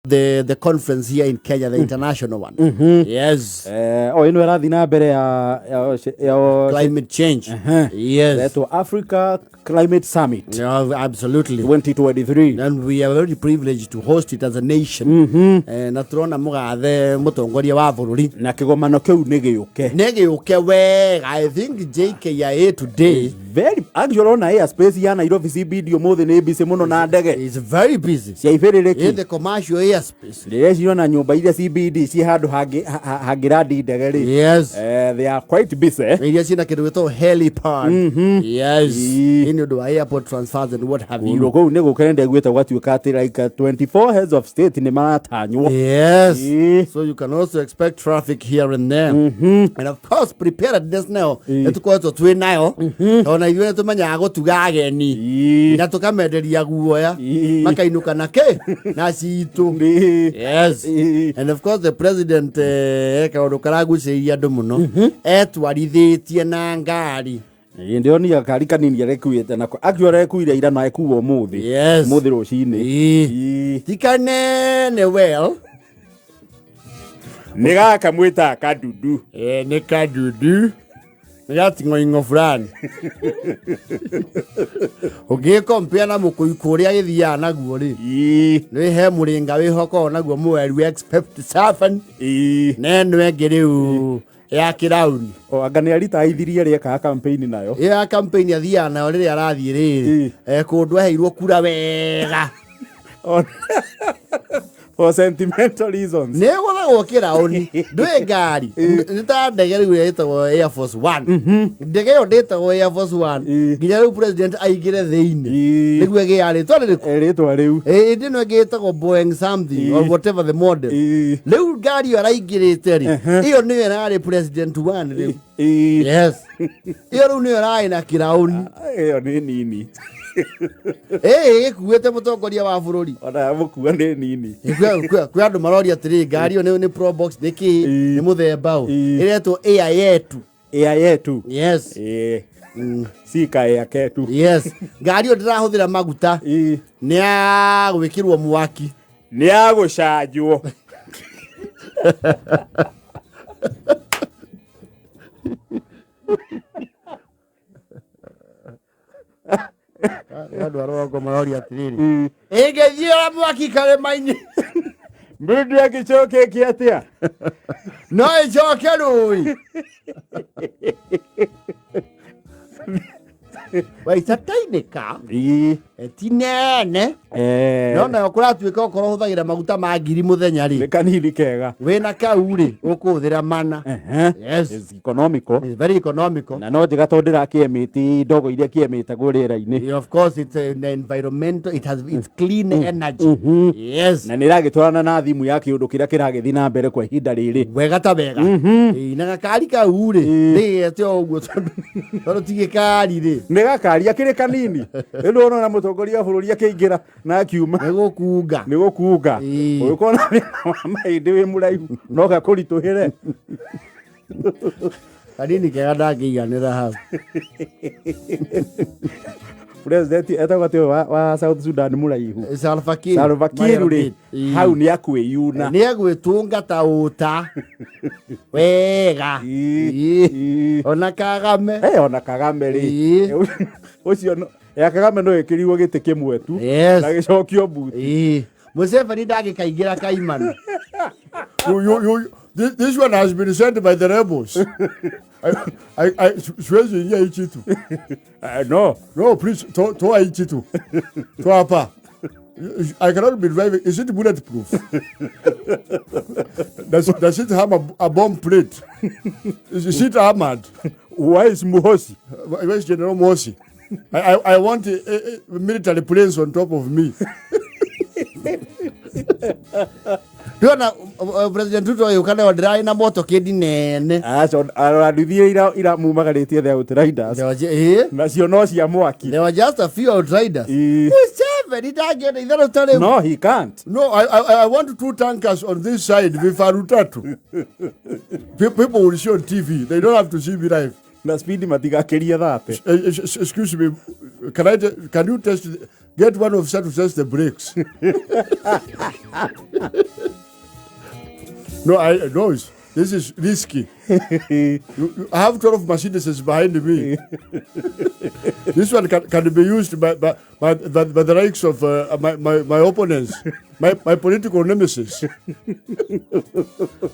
The conference here in Kenya, the international one. Yes. O ĩno ĩrathiĩ na mbere ya Climate change. Yes. Etwo Africa Climate Summit Yeah, absolutely. 2023. And we are very privileged to host it as a nation. Na turona mugathe mutongoria wa bururi. Na kĩgomano kĩu nĩ gĩũke. Nĩ gĩũke wega. I think JKIA today Very actually, ona airspace ya Nairobi CBD ũmũthĩ nĩ busy mũno na ndege is very busy. Cia ibĩrĩrĩki. In the commercial airspace. Ndĩreciria ona nyũmba iria CBD ciĩ handũ hangĩrandi ndege rĩ, they are quite busy. Iria ciĩna kĩndũ gĩtagwo helipad. Yes. Ĩ nĩ ũndũ wa airport transfers and what have Kũndũ you. Kũu nĩ gũkene ndaiguĩte gwatuĩka atĩ like 24 heads of state nĩ maratanywo. Yes. So you can also expect traffic here and there. And of course preparedness nayo nĩtũkoretwo twĩ nayo tondũ na ithuĩ nĩtũmenyaga gũtuga ageni na tũkamenderia guoya makainũka na kĩ na citũ. Yes. And of course the president kaũndũ karagucĩrĩria andũ mũno, etwarithĩtie na ngari. Ĩĩ, ndĩronire kari kanini arekuĩte nako. Actually arekuire ira na ekuo ũmũthĩ. Ũmũthĩ rũcinĩ. Ti kanene well. Nĩ gaka mwĩtaga kadudu. Nĩ kadudu, nĩ gating'oing'o fulani ũngĩkompea na mũkũikũ ũrĩa gĩthiaga naguo rĩ. Nĩ he mũrĩnga wĩhokorwo naguo mũweru X57 na ĩno ĩngĩ rĩu ya kĩrauni. O anga nĩ aritaithirie rĩekaga campaign nayo. Ĩyo ya campaign athiaga nayo rĩrĩa arathiĩ rĩrĩ kũndũ aheirwo kura wega. For sentimental reasons. Nĩ ĩgũthagwo kĩraũni, ndwĩ ngari nĩ ta ndege rĩu ĩrĩa ĩtagwo Air Force One. Ndege ĩyo ndĩtagwo Air Force One nginya rĩu president aingĩre thĩinĩ nĩguo ĩgĩa rĩtwa rĩrĩkũ. Rĩtwa rĩu. Ĩndĩ ĩno ĩngĩ ĩtagwo Boeing something or whatever the model. Rĩu ngari ĩyo araingĩrĩte rĩ, ĩyo nĩyo ĩrarĩ President One rĩu. Yes, ĩyo rĩu nĩyo ĩrarĩ na kĩraũni. Ĩyo nĩ nini. Ĩĩ, ĩkuĩte mũtongoria wa bũrũri. Ona mũkua nĩ nini. Kwĩ andũ maroria atĩrĩ, ngari ĩyo nĩ Probox nĩ kĩ, nĩ mũthemba ũ? Ĩretwo Air Yetu. Ĩa yetu. Yes. Ĩĩ. Sika ĩa ketu. Yes, ngari ĩyo ndĩrahũthĩra maguta, nĩ ya gwĩkĩrwo mwaki. Nĩ ya gũcanjwo. Andũ a rũgongo maroria atĩrĩrĩ, ĩngĩthiĩra mwaki karĩma-inĩ Mũndũ angĩcokekia atĩa? No ĩcoke rũĩ waicatainĩka. Ti nene. No nayo kũratuĩka okorwo ũhũthagĩra maguta ma 1,000 mũthenya Nĩ rĩ, kanini kega. Wĩna kau rĩ, ũkũhũthĩra mana. Yes. It's economical. It's very economical. Na no njega tondũ ndĩrakĩemĩti ndogo iria kĩemĩtagwo rĩera-inĩ. Yeah, of course it's an environmental, it's clean energy. Yes. Na nĩ ĩragĩtwarana na thimu ya kĩũndũ kĩrĩa kĩragĩthiĩ na mbere kwa ihinda rĩrĩ. Wega ta wega. Ĩĩ, na gakari kau rĩ, nĩgete o ũguo tondũ ti gĩkari rĩ. Nĩ gakari akĩrĩ kanini rĩu ndona mũtongoria wa bũrũri akĩingĩra na akiuma. Nĩ gũkunga. Nĩ gũkunga. Ũgĩkorwo na thĩna wa mahĩndĩ wĩ mũraihu no gakũritũhĩre. Kanini kega ndangĩiganĩra hau. President etagwo atĩ ũyũ wa South Sudan mũraihu? Salva Kiir. Salva Kiir rĩ, hau nĩ akwĩyuna. Nĩ egwĩtunga ta ũta wega. Ona Kagame. Ona Kagame rĩ, ũcio ya Kagame no ĩkĩrirwo gĩtĩ kĩmwe tu na gĩcokio mbuti. Museveni ndangĩkaingĩra kaimana. This one has been sent by the rebels. Siwezi ingia hii kitu. No. No, please, toa hii kitu. Toa hapa. I cannot be driving. Is it bulletproof? Does it have a bomb plate? Is it armored? Where is Muhoozi? Where is General Muhoozi? I want a military planes on top of me. Ndĩrona President Ruto agĩũka nayo ndĩrarĩ na motokĩndi nene. Aca, aranduthie iramumagarĩtie the Outriders. There was, eh? Nacio no cia mwaki. There were just a few Outriders. Museveni ndangĩenda itherũ ta rĩu. No, he can't. No, I want two tankers on this side, vifaru tatu. People will see on TV. They don't have to see me live. Na speed matigakirie 30. Excuse me, can you test? Get one officer to test the brakes. No, I no, this is risky. I have 12 Mercedes behind me. This one can be used by the likes of my opponents, my political nemesis.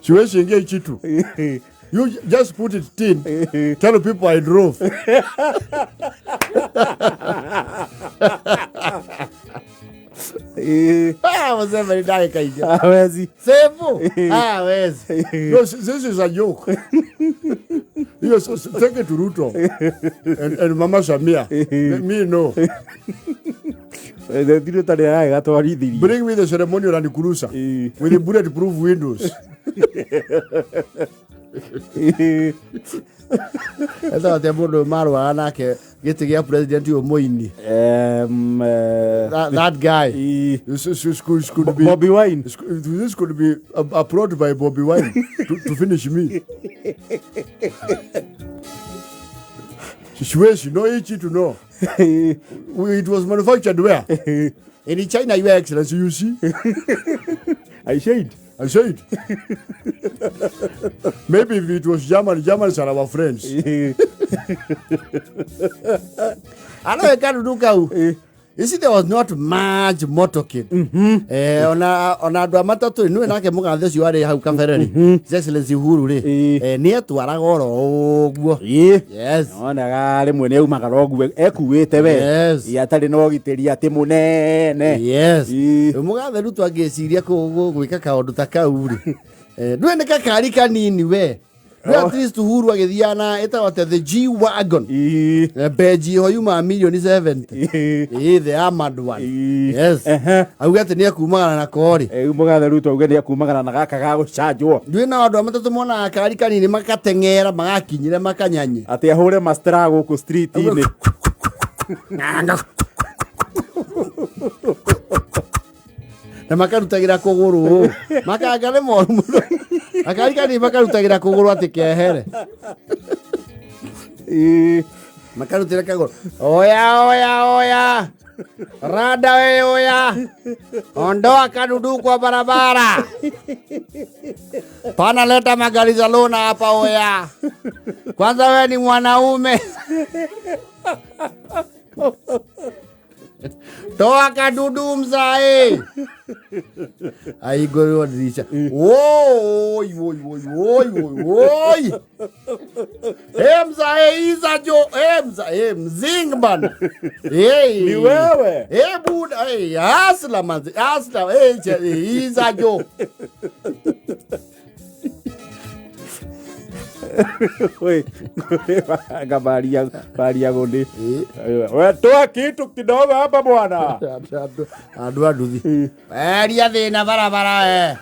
Siwezi ingia kitu. You just put it in. Tell people I drove. Ah, Museveni ndagĩkaingĩ. Hawezi. Sefu. Ah, wezi. No, this is a joke. Yes, take it to Ruto and Mama Samia. Me, no. Thirĩ ũtarĩ aragĩgatwarithirie. Bring me the ceremonial Land Cruiser with the bulletproof windows. Ethaga atĩa mũndũ ũyũ marũaga nake gĩtĩ gĩa president ũyũ mũini? That guy. This could be Bobby Wine. This could be a plot by Bobby Wine to finish me. Siwezi, no itchy to know. It was manufactured where? In China, Your Excellency. You see? I said. I said. Maybe if it was German, Germans are our friends. I know I can't do kau. You see, there was not much motorcade. Ona andũ a matatũ nĩwe nake mũgathe ũcio warĩ hau kabere rĩ, His Excellency Uhuru rĩ, nĩ etwaraga oro ũguo. Yes. Onaga rĩmwe nĩ aumagara ũguo ekuĩte we. Yes. Ĩ, atarĩ na ũgitĩri atĩ mũnene. Yes. Rĩu mũgathe Ruto angĩciria gwĩka kaũndũ ta kau rĩ, ndũĩ nĩ gakari kanini we. Rĩu at least Uhuru agĩthiaga na ĩtagwo atĩa, the G Wagon. Benji ho yumaga milioni 70. Ĩ, the armored one. Yes. Auge atĩ nĩ ekumagara na kori. Rĩu mũgathe Ruto auge nĩ ekumagara na gaka ga gũcanjwo. Ndũĩ na andũ a matatũ monaga kari kanini makateng'era magakinyĩra makanyanye. Atĩ ahũre mastera gũkũ street-inĩ. Na makarutagĩra kũgũrũ makanga nĩ moru mũno akari kanini makarutagĩra kũgũrũ atĩ kehere. Makarutĩra kagũrũ, oya oya oya rada we oya ondoa kadudu kwa barabara pana leta magari za lona hapa oya kwanza we ni mwanaume toa kadudu mzae aigorwo dirisha woi woi woi woi woi woi hey mzae iza jo hey mzae mzing bana hey Ni wewe. hey buda hey asla manzi asla hey iza jo. We, gabaria baria gonde. We toa kitu kidogo hapa bwana. Andũ a nduthi eria thĩna barabara e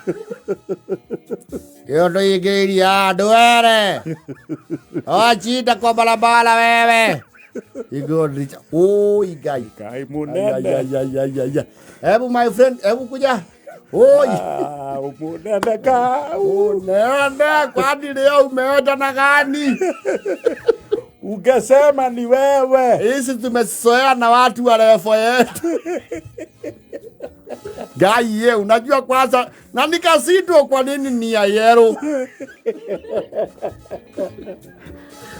kĩondo ingĩiria andũ ere wachinda kwa barabara wewe igondricha oi Ngai. Ngai munene. Ai, ai, ai, ai, ai. Hebu my friend, hebu kuja. Oi. Ah, munene ka. Munene kwani leo umeenda na gani? Ungesema ni wewe. Hizi tumezoea na watu wa level yetu. Ngai ye, unajua kwanza na nikashindwa kwa nini ni ya yellow.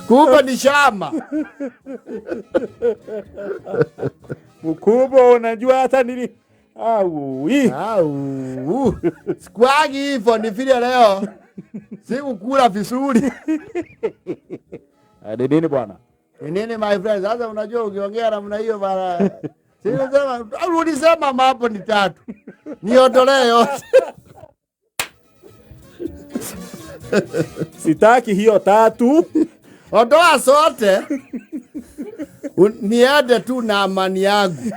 Kumbe ni shama. Mkubwa unajua hata nili au hii. Au. Sikuagi hivyo ni vile leo. Sikukula vizuri. Ni nini bwana? Ni nini my friend? Sasa unajua ukiongea namna hiyo bana. Sasa ulisema mambo ni tatu. Niondolee yote. Sitaki hiyo tatu. Ondoa sote. Niende tu na amani yangu.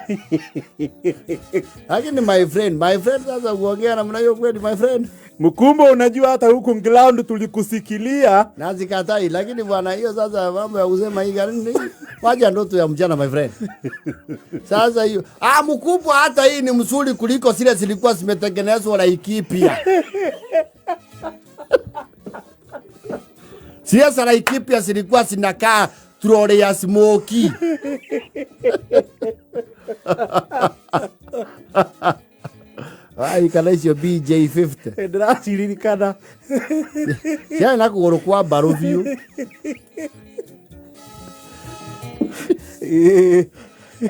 Lakini my friend, my friend sasa uongea namna hiyo kweli my friend? Mkumbo unajua hata huku ground tulikusikilia. Nazikatai, lakini bwana hiyo sasa mambo ya kusema hii gari ni wacha ndoto ya mchana my friend. Sasa hiyo, mkubwa hata hii ni mzuri kuliko zile zilikuwa zimetengenezwa Laikipia. Zile za Laikipia zilikuwa zinakaa troli ya smoky. Waririkana icio BJ50? Ndĩraciririkana. Ciarĩ na kũgũrũ kwa mbarũ biũ.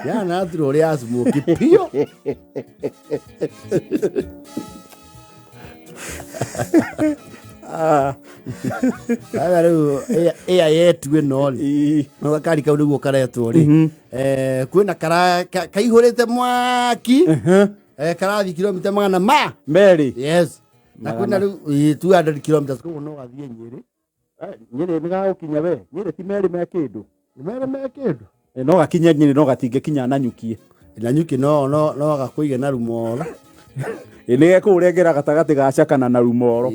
Yana atirwo ũrĩa acumuki biũ. Aya rĩu ĩa yetu ĩno rĩ, no gakari kau nĩguo karetwo rĩ. Kwĩna kara kaihũrĩte mwaki, karathiĩ kilomita magana ma merĩ. Yes, na kwĩna rĩu 200 kilometers, koguo no gathiĩ Nyĩrĩ. Nyĩrĩ nĩ gagũkinya we? Nyĩrĩ ti merĩ me kĩndũ? Nĩ merĩ me kĩndũ. No gakinye Nyĩrĩ, no gatingĩkinya Nanyukie. Nanyuki no gakũige na Rumoro. Nĩ gekũũrengera gatagatĩ ga Cakana na Rumoro.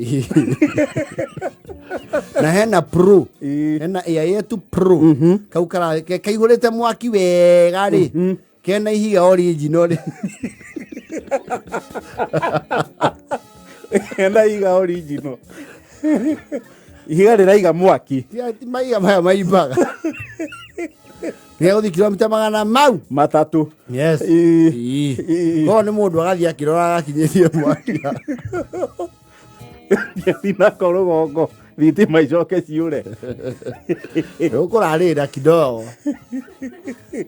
Na hena pro, hena ĩa yetu pro kau kara kaihũrĩte mwaki wega rĩ, kena ihiga original rĩ. Kena ihiga original, ihiga rĩraiga mwaki. Ti maiga maya maimbaga nĩgũthiĩ kilomita magana mau 3. Yes. Koguo nĩ mũndũ agathiĩ akĩrora agakinyĩrie mwaki. Nako rũgongo thitima icoke ciũre. Ũkũrarĩra kidogo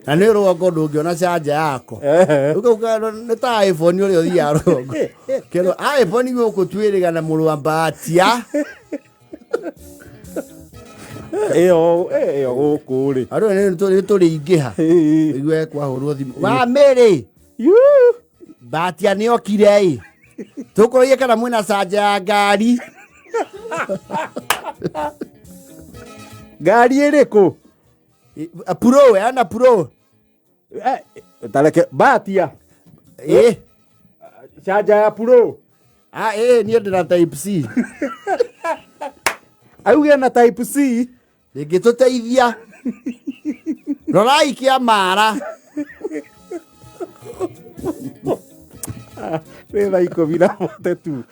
na nĩ rũgongo ndũngĩona canja yako. Nĩ ta iPhone ũrĩa ũthiaga rũgongo kerwo iPhone gũkũ twĩrĩga na mũrũ wa Mbatia. Ĩyo gũkũ rĩ. Andũ nĩ tũrĩingĩha. Igue kwahũrwo thimũ wa Mĩrĩ. Mbatia nĩ okire ĩ, tũkũrorie kana mwĩna canja ya ngari. Ngari ĩrĩkũ? Pro, yana pro. Tareke Mbatia. Ĩ. Canja ya pro. Ah, ĩ, niĩ ndĩna type C. Auge na type C. Rĩngĩtũteithia rorai kĩa mara. Nĩ thaa 10 na 42.